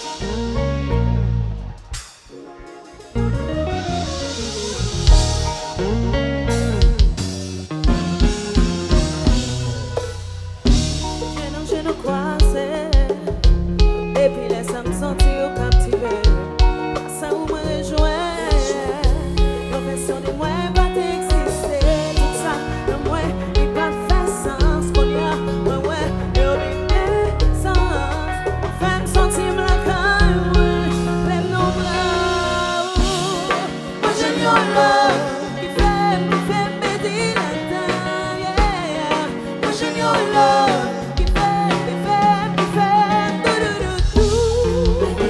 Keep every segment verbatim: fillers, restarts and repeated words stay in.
Je nou, je nou kwaze. Depi lè sa m santi ou kaptive. Sa ou mwen rejwenn. Yon vèsyon de mwen pa t egziste. Tout sa nan mwen, li pa t fè sans. Kounye a, mwen wè, yo vin gen sans. Ou fè m santi m lakay mwen. Lè m nan bra ou. Mwen jwenn yon love ki fè m, ki fè m pèdi ladan, yeah. Mwen jwenn yon love ki fè m, ki fè m, ki fè m doudoudoudou.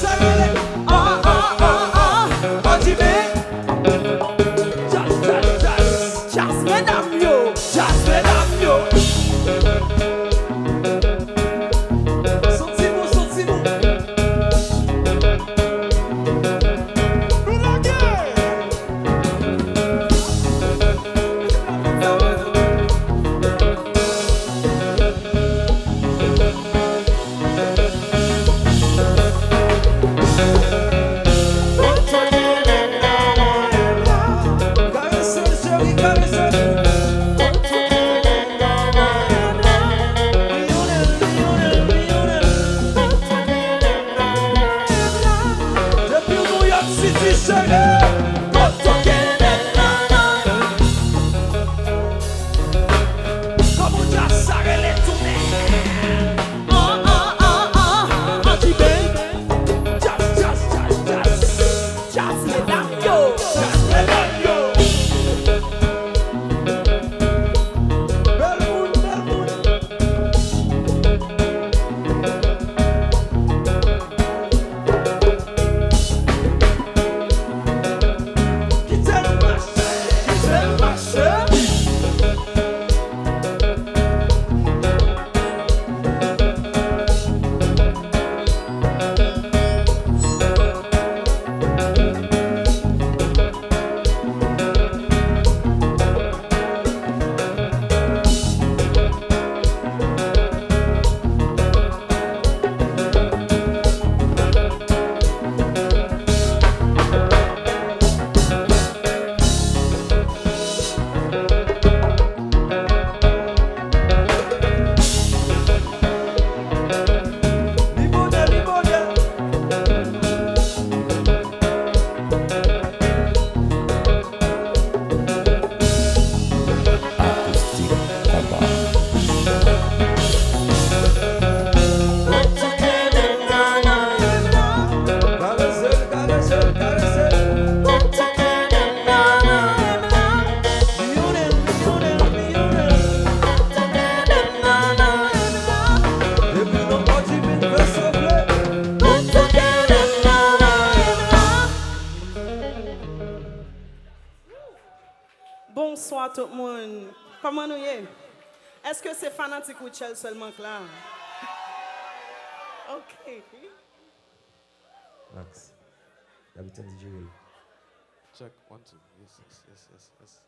Sa rele, ah, ah, ah, ah, Antibe. Djaz, djaz, djaz. Djaz, medam yo. Djaz, medam yo. Santi bon, santi bon. Nou lage. Depi New York City, cheri. Kòman djaz sa rele tounen? Ah, ah, ah, ah, Antibe. Djaz, djaz, djaz, djaz. Djaz, medam yo. Djaz, medam yo. Bèl moun, bèl moun. Kite l mache, kite l mache. Li bonè, li bonè. Akoustik Konpa. Bonswa tout moun. Kòman nou ye? Èske se fanatik Rutshelle sèlman k la? Ok. Max. David Sandy Joel. Check, one, two. Yes, yes, yes, yes, yes.